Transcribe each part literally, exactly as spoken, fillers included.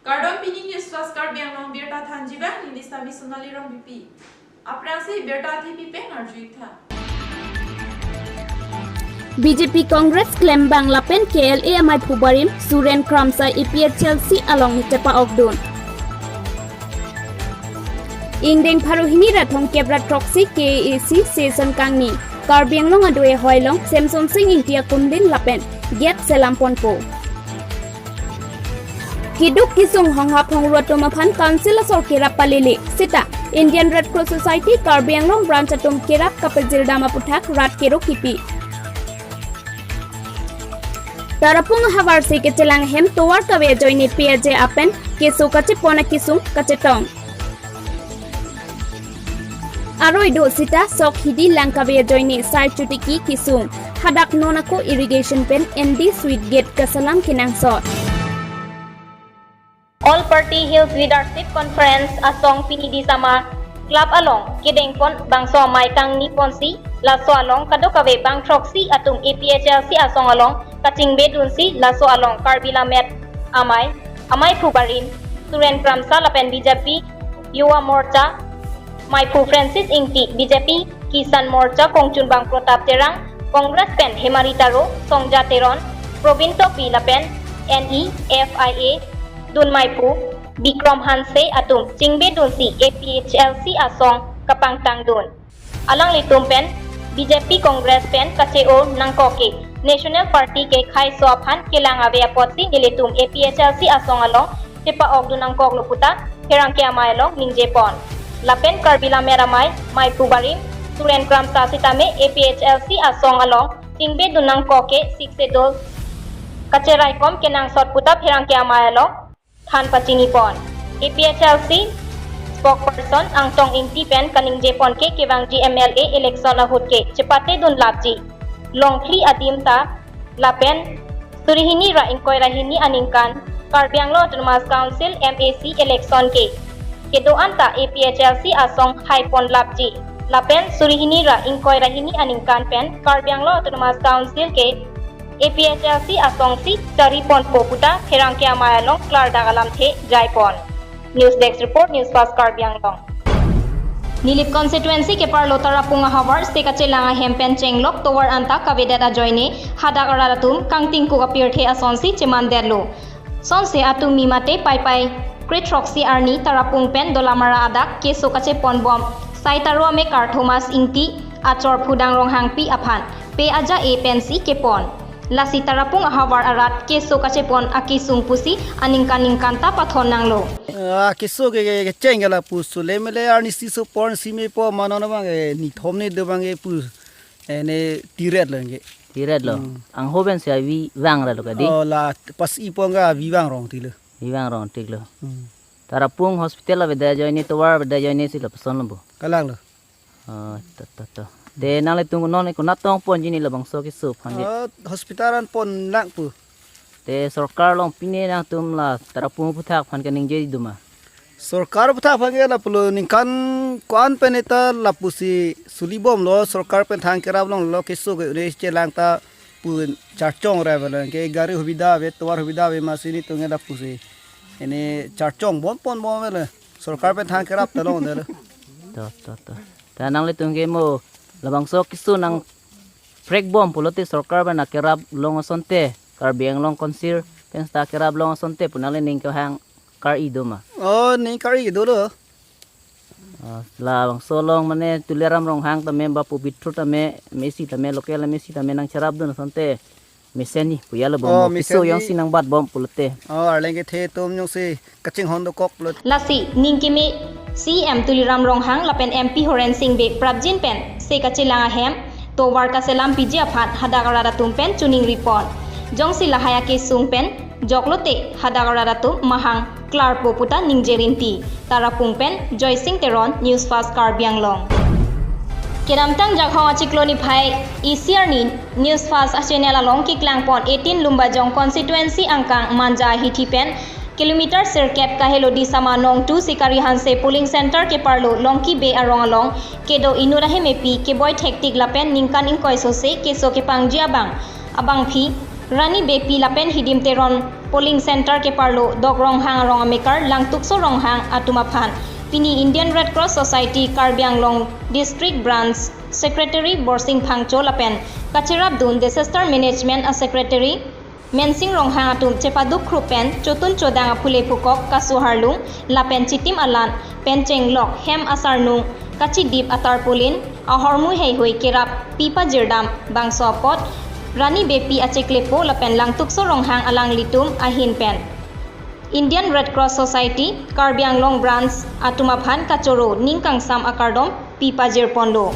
Kardom, pini News Fast Karbi Anglong birta thanji abang, neli Sami Sonali Rongpipi. Aphrangsi birta athe pipen arju-ik tha. B J P Congress klembang lapen K L A amaiphu barim Suren Kramsa A P H L C along chepa-okdun. Ingdeng pharo hini ra thomkep ra throksi K A A C session kangni, Karbi Anglong adoi ahoi along Semson Sing Ingti akumlin lapen gate selam ponpo. Keduk kesung honghap hongru atum aphan Council asor kerap palele seta Indian Red Cross Society Karbi Anglong Branch atum kerap kapajirdam aputhak rat kero kipi. Tarapung ahavar se kachelang ahem tovar kave ajoine pei aje apen keso kachepon akesung kachetong. Aroi do seta sok hidi lang kave ajoine sai chotiki kesung. Hadak non ako irrigation pen N D Sweet Gate kaselam kenangsot. All Party Hills Leadership Conference asong pini Disama Club along kedengpon bangso amei kangni ponsi laso along kadokave bang throksi atum A P H L C asong along kachingbedunsi laso along Karbi Lammet Amei, amaiphu barim Suren Kramsa lapen B J P Yuva Morcha maiphu Francis Ingti, B J P Kisan Morcha kongchunbang Protap Terang, Congress pen Hemari Taro, Songja Teron, Probin Topi lapen N E F I A dun maiphu Bikrom Hanse atum chingbedunsi A P H L C asong kapangtangdun. Alanglitum pen B J P Congress pen kache-o nangkok ke National Party ke khaiso aphan kelang ave apotsi nelitum A P H L C asong along chepa-okdun nangkoklo puta pherangke amei along ningjepon. Lapen Karbi Lammet Amei, maiphu barim Suren Kramsa sitame A P H L C asong along chingbedun nangkok ke Sixth Schedule kacheraikom kenangsot puta pherangke amei along than pachinipon. A P H L C spokesperson Angtong Ingti pen kaningjepon ke kevangji M L A election ahut ke chepatedun lapji. Longphli adim ta lapen suri hini ra ingkoi ra hini aningkan Karbi Anglong Autonomous Council M A C election ke kedo-an ta A P H L C asong haipon lapji. Lapen suri hini ra ingkoi ra hini aningkan pen Karbi Anglong Autonomous Council ke A P H L C asongsi chariponpo puta pherangke amei along klardak alamthe jaipon. News Desk Report, News Fast Karbi Anglong. Nilip constituency keparlo Tarapung ahavar se kachelang ahem pen chenglok tovar anta kavedet ajoine hadak arat atum kangtingkuk apirthe asonsi chemandetlo. Sonse atum mi mate Paipai kre throksi arni Tarapung pen Dolamara adak keso kacheponbom Sai Taro amekar Thomas Ingti achor Phudang Ronghangpi aphan pei aja-e pensi kepon. Lasi Tarapung ahavar arat keso kachepon akesung pusi aningkan ningkan ta pathon nanglo. Ah, keso ke, ke, kecheng ke lapu sule mele arnisi sopon si mepo mano na bang, eh, nithom ni do bang, eh, pu, eh, ne tiret lo ke. Tiret lo. Hmm. Angho pensi avi vang ra lo kadi? Oh, la pas-i pon ke avi vangrong ti lo. Avi vangrong ti lo. Hmm. Tarapung hospital avedet ajoine tovar avedet ajoine si lapuson lo bo. Kalang lo. Oh, to, to, to. Te nanglitum non konat tong ponji ne labangso keso aphan ke? Oh, hospital an pon nangpo. Te sorkar along pine nangtum la Tarapung aphuthak aphan kaningje doma? Sorkar aphuthak aphan ke lapulo ningkan ko-an pen eta lapusi sulibomlo, sorkar pen thang kerap longlo, keso ke ne chelang ta pu charchong ra velo ke, gari hubidha ave, tovar hubidha ave, masi nelitum ke lapusi ene charchongbom ponbom velo. Sorkar pen thang kerap ta longdetlo. To, to, to. Ta nanglitum ke mo labangso keso nangprekbom pulote sorkar pen akerap long asonte, Karbi Anglong Council pen seta kerap long asonte pu nangli ning kehang kar-i doma? Oh, ning kar-i dolo. Oh, labangso along mane Tuliram Ronghang tame, Bapu Bitru tame, M A C tame, local M A C tame nangcherapdun asonte mesen ni puya lo bo. Oh, mo mesen keso ni. Jongsi nangbatbom pulote. Oh, arleng kethe atum jongsi kachinghon dokok pulote. Lasi ning keme C E M Tuliram Ronghang lapen M P Horen Sing Bey prapjin pen se kachelang ahem tovar kaselam piji aphan hadak arat atum pen choningripon. Jongsi lahai akesung pen joklote hadak arat atum mahang klarpo puta ningje rinti. Tarapung pen Joysing Teron, News Fast Karbi Anglong. Kedamtang Jakhong achiklo niphai isi arni News Fast achannel along keklangpon eighteen Lumbajong constituency angkang Manja ahithi pen Kilometer sirkep kahelo Disama Nongtu Sikari Hanse polling center keparlo Longki Bey arong along kedo inut ahem epi keboi thektik lapen ningkan ingkoi sose keso kepangji abang abangpi Rani Beypi lapen Hidim Teron polling center keparlo Dok Ronghang arong amekar Langtukso Ronghang atum aphan pini Indian Red Cross Society Karbi Anglong District Branch Secretary Borsing Phangcho lapen kacherapdun Disaster Management a Secretary Mensing Ronghang atum chepaduk khrup pen chotun chodang aphule phukok kasu harlung lapen chitim alan pen chenglok hem asarnung kachidip atarpaulin ahormu heihui kerap pi pajirdam bangso apot Rani Beypi acheklepo lapen Langtukso Ronghang alanglitum ahin pen Indian Red Cross Society Karbi Anglong Branch atum aphan kachoro ning kangsam akardom pi pajirponlo.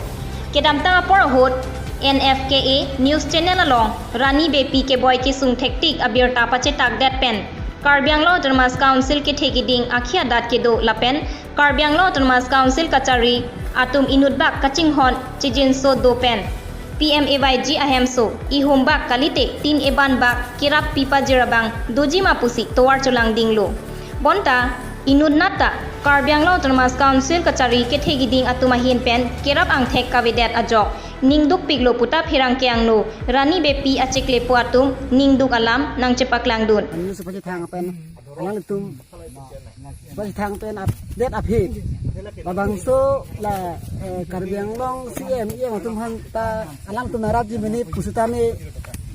Kedamtang apor ahut N F K A News Channel along Rani Beypi keboi kesung thektik abirta pachetakdet pen Karbi Anglong Autonomous Council kethe kiding akhi adat kedo lapen Karbi Anglong Autonomous Council kachari atum inutbak kachinghon chijinso do pen P M A Y G ahemso ihumbak kalite tin ebanbak kerap pi pajir abang dojima pusi tovar cholangdinglo. Bonta inut nata Karbi Anglong Autonomous Council kachari kethe kiding atum ahin pen kerap angthek kavedet ajok ningdukpiklo puta pherangke angno Rani Beypi acheklepo atum ningduk alam nangchepaklangdun. Ani sepaji thang pen alanglitum sepaji thang pen update aphi labangso la eh, Karbi Anglong C M E M atum aphan ta alangtum nangrapji mene pusitame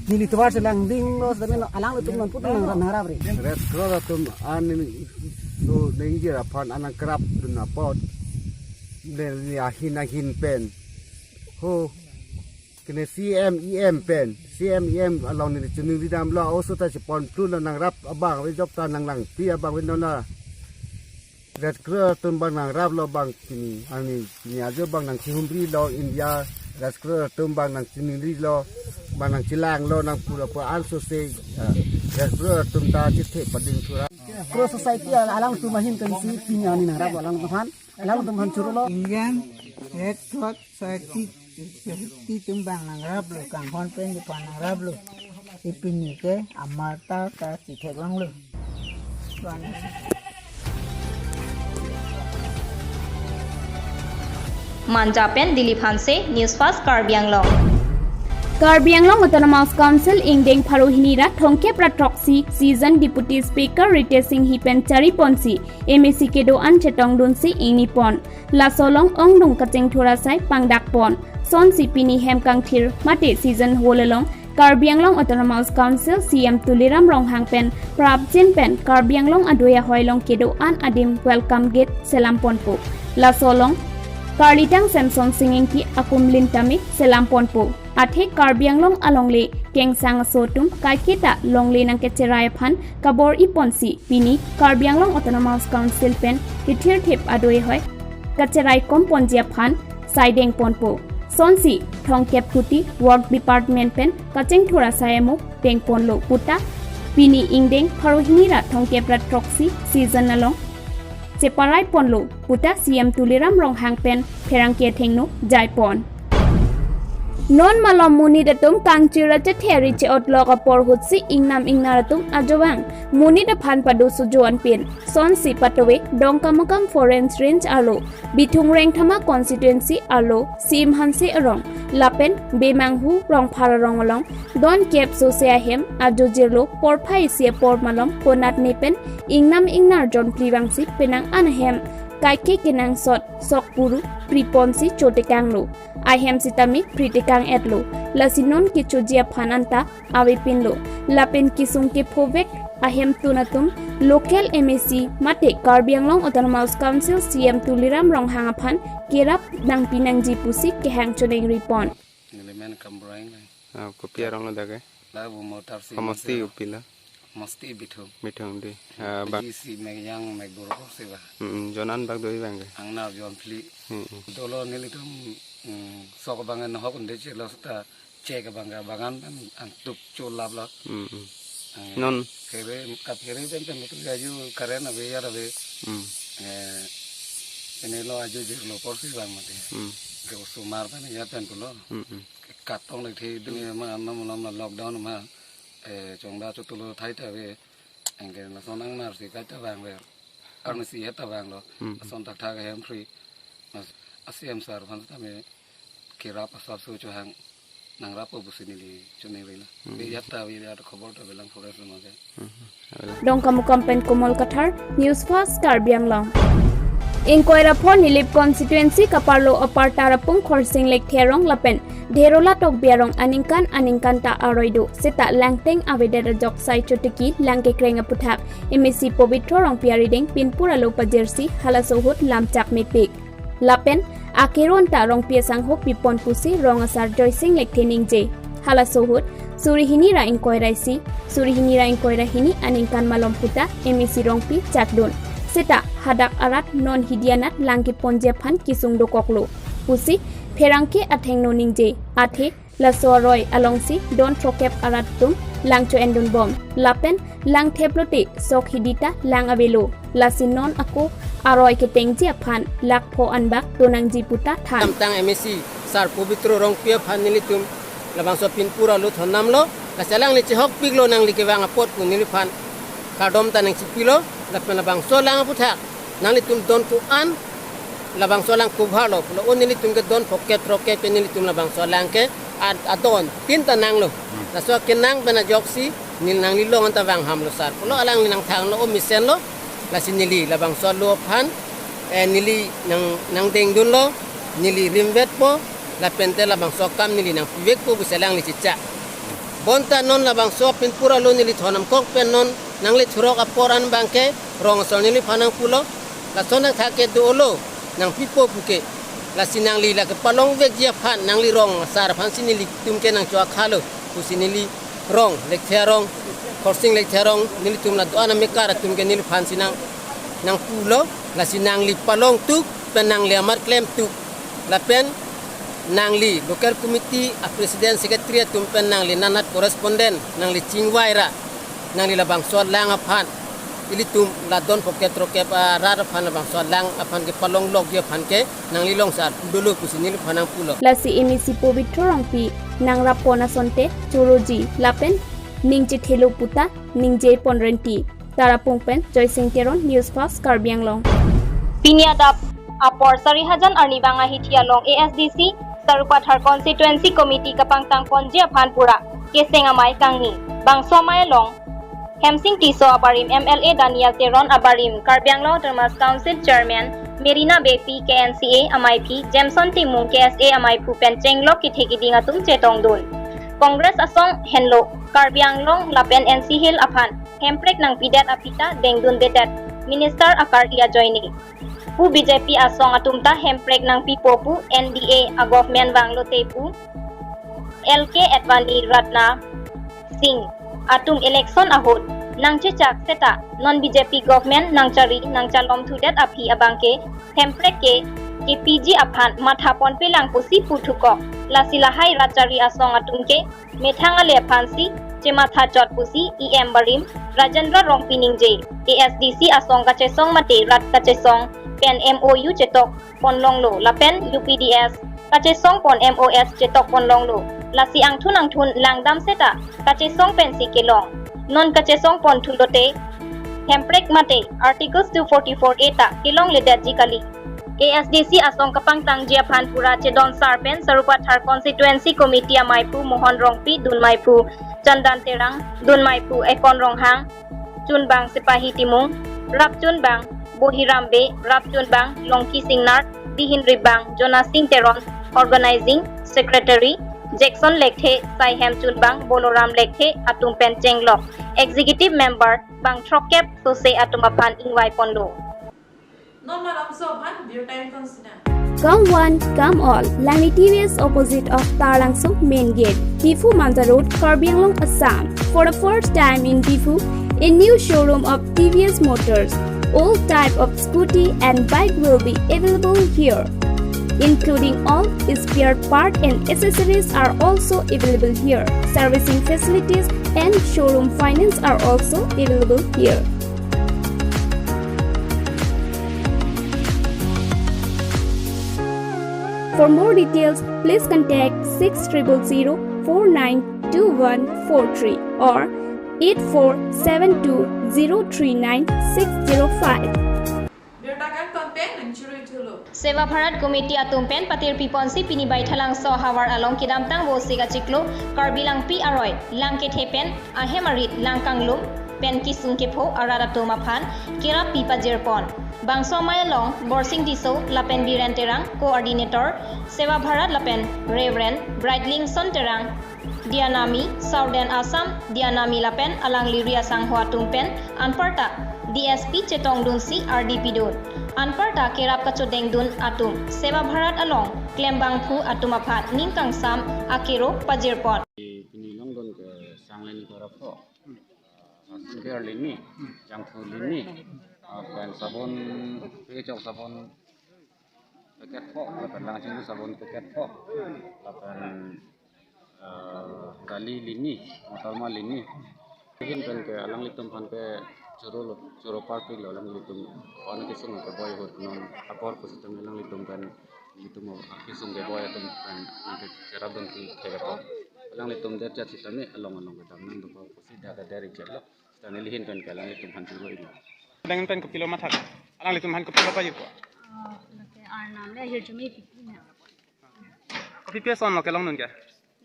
neli tovar cholangdinglo setame alangtum nonput nang nangrapre. Red Cross atum an so ningje aphan anang kerapdun apot neli ahin ahin pen ho kene C M E M pen C M E M along neli chiningridamlo oso ta chepon plu lo nangrap abang ave jok ta nanglangpi abang ave nona Red Cross atum bang nangraplo bang pini ani pini ajo bang nangchihumbri lo India Red Cross atum bang nangchiningrilo bang nangchilanglo nangpura pura ansose ah, Red Cross atum ta chithe pading thura. Cross Society alangtum ahin pensi pini ani nangrap alangtum aphan alangtum aphan chorolo. Indian Red Cross Society, Society atum bang nangraplo, kanghon pen di pan nangraplo. Ipini ke amarta ta chitheklonglo. Manja pen Dilip Hanse, News Fast Karbi Anglong. Karbi Anglong Autonomous Council ingdeng pharo hini ra thomkep ra throksi season Deputy Speaker Ritesh Enghi pen chariponsi M A C kedo-an chetongdunsi ingnipon. Laso along ongdung kachingthur asai pangdakpon. Sonsi pini hem kangthir mate season hall along Karbi Anglong Autonomous Council C M Tuliram Ronghang pen prapjin pen Karbi Anglong adui ahoi along kedo-an adim welcome gate selamponpo. Laso along Karlitang Samson Sing Ingti akumlin tame selamponpo. Athe Karbi Anglong alongle kengsang aso atum kaiketa longle nangkecherai aphan kabor-iponsi pini Karbi Anglong Autonomous Council pen kethirthip adui ahoi kacherai komponji aphan saidengponpo. Sonsi thomkep kuti Work Department pen kachingthur asai amo dengponlo puta pini ingdeng pharo hini ra thomkep ra throksi season along cheparaiponlo puta C M Tuliram Ronghang pen pherangke athengno jaipon. Non malom monit atum kangchir achethe ari che-otlok apor ahutsi ingnam ingnar atum ajovang monit aphan pado sujo anpin. Sonsi patove Dongkamukam Forest Range arlo Bithung Rengthama Constituency arlo Sim Hanse arong lapen Bemanghu Rongphar arong along donkep sose ahem ajo jirlo porphai isi apor malom konatne pen ingnam ingnar jonphli vangsi penang an ahem kaike kenangsot sok puru priponsi chotekanglo. Ahem sitame pritekang-etlo. Lasi non kechoji aphan anta avepinlo. Lapen kesung kephovek ahemtun atum local M A C mate Karbi Anglong Autonomous Council C M Tuliram Ronghang aphan kerap nangpi nangji pusi kehang chodengripon. Nelimen Kambrang lang. Ah, kopi arong lo dak ke? Labu motor si. Homosti motor. Kopi lo? Mosti Bithung. Bithung di. Ah, bak. Isi mek yang mek bor ko se ba. Hmm, jonan bak doi bang ke? Angnar jonphli. Hmm, hmm. Dolo nelitum, hmm, sok bang en hok unde chelo seta chek bang ke bagan pen angtuk cholap lo. Hmm, hmm. Ah, non? Kere, kap kere pen pen tu aju karen ave yar ave. Hmm. Eh, ini lo aju jirlo porsi bang mate. Hmm. Ke osomar pen ya pen pulo. Hmm, hmm. Katong le the dunia ma, ma, ma, ma lockdown ma, eh, chongda chotulo thai ta ve, Anke lason nang narsi kaita vangver. Arnisi eta vanglo. Hmm. Lason thakthak hem free. Mas a C M sir aphan tame kerap asap su chohang nangrap pusi neli choningri na. Hmm. Be yatta be yatta khobor ta belang forest lo ke. Hmm. Dongkamukam pen Komol Kathar, News Fast Karbi Anglong. Ingkoi ra pho Nilip constituency kaparlo apar Tarapung Khorsing Lekthe arong lapen Dherola Tokbi arong aningkan aningkan ta aroi do seta langteng avedet ajok sai chotiki langkekreng aputhak M A C Pobitro Rongpi arideng pinpur alo pajirsi halaso ahut lamchak mepik. Lapen akeron ta Rongpi asangho pipon pusi rong asar Joysing Lekthe ningje. Halaso ahut suri hini ra ingkoi ra isi, suri hini ra ingkoi ra hini aningkan malom puta M A C Rongpi chakdun. Seta hadak arat non hidi anat langkeponji aphan kesung dokoklo pusi pherangke athengno ningje. Athe laso aroi alongsi don throkkep arat atum lang cho-endun bom. Lapen langthep lote sok hidi ta lang avelo. Lasi non ako aroi ketengji aphan lakh pho anbak tonangji puta than. Kamtang M A C sir Pobitro Rongpi aphan nelitum labangso pinpur alo thonnamlo. Lasi alangli chehokpiklo, nangli kevang apot pu neliphan kardom ta nangchipilo. Lapen labangso lang aputhak nanglitum don ko-an labangso lang cover lo pulo, o nelitum ke don phongkep throkkep ke nelitum labangso lang ke ad-, adon tin ta nanglo. Laso kenang pen ajoksi neli nangli long anta vanghamlo sir pulo, alangli nangthanlo, o mesenlo. Lasi neli labangso alo aphan, eh, neli nang, nangdengdunlo, neli rimvetpo, lapen te labangso akam neli nangpivekpo pusi alangli chicha. Bonta non labangso pinpur alo neli thonnamkok pen non nangle thurok apor an abangke rong asar neliphan nangpulo, lason nangthak ke dolo, nangpipo puke. Lasi nangli lake palongvekji aphan nangli rong asar aphansi nelitum ke nangcho-akhalo pusi neli rong Lekthe arong, Khorsing Lekthe arong, nelitum la do-an amekar atum ke neliphansi nang, nangpulo. Lasi nangli palongtuk pen nangli amat klemtuk. Lapen nangli local committee a president secretary atum pen nangli nanat correspondent nangli chingvai ra nangli labangso lang aphan, ilitum la don phongkep throkkep arat aphan labangso lang aphan kepalonglokji aphan ke nangli long sir pu dolo pusi neliphan nangpulo. Lasi M A C Pobitro Rongpi nangrap pon asonte choroji lapen ning chethelo puta ningje pon renti. Tarapung pen Joysing Teron, News Fast Karbi Anglong. Pini adap apor sari hajar arnivang ahithi along A S D C Sarupathar Constituency Committee kapangtang ponji aphan pura keseng amei kangni. Bangso amei along Hemsing Tisso abarim, M L A Daniel Teron abarim, Karbi Anglong Autonomous Council Chairman Merina Beypi, K N C A ameiphi Jameson Timung, K S A ameiphu pen chenglok kethe keding atum chetongdun. Congress asong henlo Karbi Anglong lapen N C Hills aphan hemprek nangpidet aphi ta dengdundedet Minister akar-i ajoine pu B J P asong atum ta hemprek nangpipo pu N D A a government vanglote pu L K Advani, Rajnath Singh atum election ahut nangchechak seta non B J P government nangchari nangchalomthudet aphi abangke hemprek ke kepiji aphan matha ponpelang pusi puthukok. Lasi lahai rat chari asong atum ke methang ale aphansi chematha chot pusi E M barim Rajendra Rongpi ningje. A S D C asong kachesong mate rat kachesong pen M O U chetok ponlonglo lapen U P D S kachesong pon M O S chetok ponlonglo. Lasi angthun angthun langdam seta kachesong pensi kelong. Non kachesong ponthulote hemprek mate Articles two forty-four A ta kelongledetji kali. A S D C asong kapangtangji aphan pura chedon sar pen Sarupathar Constituency Committee ameiphu Mohon Rongpi, dunmeiphu Chandan Terang, dunmeiphu Ekon Ronghang, chunbang Sepahi Timung, rap chunbang Bohiram Bey, rap chunbang Longki Singnar, dihin ribang Jonasing Teron, organizing secretary Jackson Lekthe, saihem chunbang Boloram Lekthe atum pen chenglok executive member bang throkkep sose atum aphan ingvai ponlo. Non malam so aphan, view time consider. Come one, come all. Langni T V S opposite of Taralangso main gate, Diphu Manja Road, Karbi Anglong, Assam. For the first time in Diphu, a new showroom of T V S Motors. All type of scooty and bike will be available here, including all spare part and accessories are also available here. Servicing facilities and showroom finance are also available here. For more details, please contact six triple zero four nine two one four three or eight four seven two zero three nine six zero five. Birta kangton pen nangchirui thulo. Seva Bharat Committee atum pen patirpi ponsi pini Baithalangso ahavar along kedamtang Vosik achiklo Karbi Langpi aroi lang kethe pen ahem arit lang kanglum pen kesung kepho arat atum aphan kerap pi pajir pon. Bangso amei along Borsing Tisso lapen Biren Terang, Coordinator, Seva Bharat lapen Reverend Brightlingson Terang, Dianami, Southern Assam, Dianami lapen alangli ri asangho atum pen anparta D S P chetongdunsi ardi pidun. Anparta kerap kachodengdun atum Seva Bharat along klembangphu atum aphan ning kangsam akero pajir pon. Pini longdun ke sanglen kerap ho. Skincare lini, jangthu lini, ah, pen sabon, pechok sabon packet pho, lapen langchinglu sabon packet pho, lapen, ah, dali lini, motorma lini. Lahin pen ke alanglitum aphan ke choro lo, choro parpik lo alanglitum. Aphan kesung keboi ahut non apor pusitame alanglitum pen ilitum akesung keboi atum pen nangke cherapdun ti thek apo. Alanglitum der jat sitame along along kedam nangdun apo pusi dak der ijat lo. Sitame lahin pen ke alanglitum aphan choro ilo. Dang pen kopilo mathak. Alanglitum aphan kopilo pajir po. Oh, lake arnam le hirjume pipi na. Kopi pi ason lo kelongdun ke?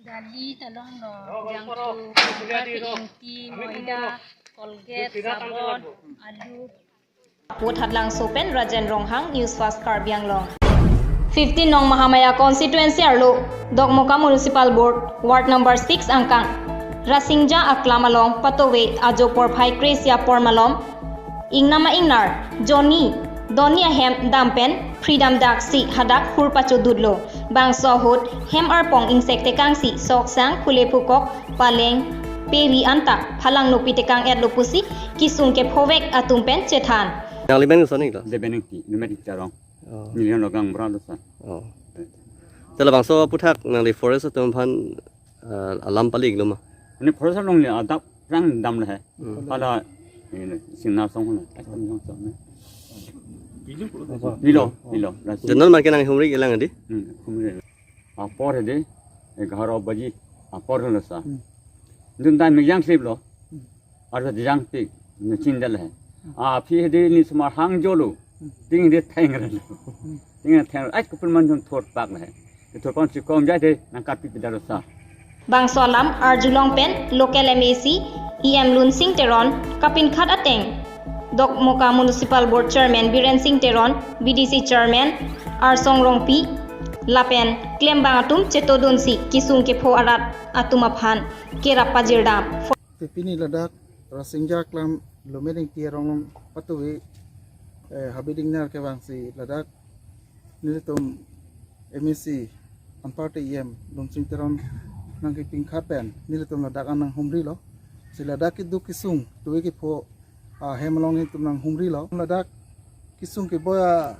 Dali ta longlo, jangthu, ingti, moida, Colgate, sabon, alu. Vothatlangso pen Rajen Ronghang, News Fast Karbi Anglong. Fifteen nong Mahamaya constituency arlo Dokmoka Municipal Board, Ward number six angkang Rasingja Aklam along patove ajo porphai kre-isi apor malom ingnam a-ingnar Johnny Doni ahem dam pen phridam daksi hadak hur pachodutlo. Bangso ahut hem arpong ingsek tekangsi soksang, khule phukok, paleng, peri anta phalang nopi tekang-etlo pusi kesung kephovek atum pen chethan. Nangli pen koson ni lo? Deben Ingti, Numet Ingti arong. Oh. Million lo gang bra lo sa. Oh. Te labangso aphuthak nangli forest atum aphan, ah, alam pali-iklo ma? Ani forest along le adap rang dam le he. Hmm. Hala, eh, singnar song ho na. Song ho na. Pilo, pilo. Te non ma ke nanghumri kelang adi? Hmm, humri. Apor hedi, egharo baji apor lo sa. Hmm. Dun dai mejang sip lo. Hmm. Arve dijang tik, ne chindel he. Aphi hedi ni sumar hang jolo. Hmm. Ting hedi theng re lo. Hmm. Ting theng, ai kupun man jun thor pak le he. Thor pon si kom jai de, nangkat pi pidaro sa. Bangso alam arjulong pen local M A C, E M Lunsing Teron, kapinkhat ateng Dokmoka Municipal Board Chairman Biren Singh Teron, B D C Chairman Arsong Rongpi, lapen klembang atum chetodunsi kesung kepho arat atum aphan kerap pajirdam. Te pini ladak Rasingja Aklam Lumet Ingti arong along patove, eh, habiding nar kevangsi ladak nelitum M A C anparta E M Lunsing Teron nangkepinkhat pen nelitum ladak an nanghumrilo. Si ladak keduk kesung tove kepho ahem along nelitum nanghumrilo. Ladak kesung keboi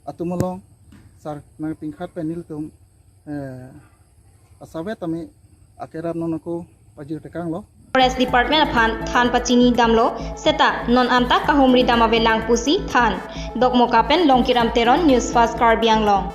atum along sar nangpinkhat pen nelitum, eh, asavet ami akerap non ako pajir tekanglo. Forest Department aphan than pachini damlo, seta non anta kahumri dam avelang pusi than. Dokmoka pen Longkiram Teron, News Fast Karbi Anglong.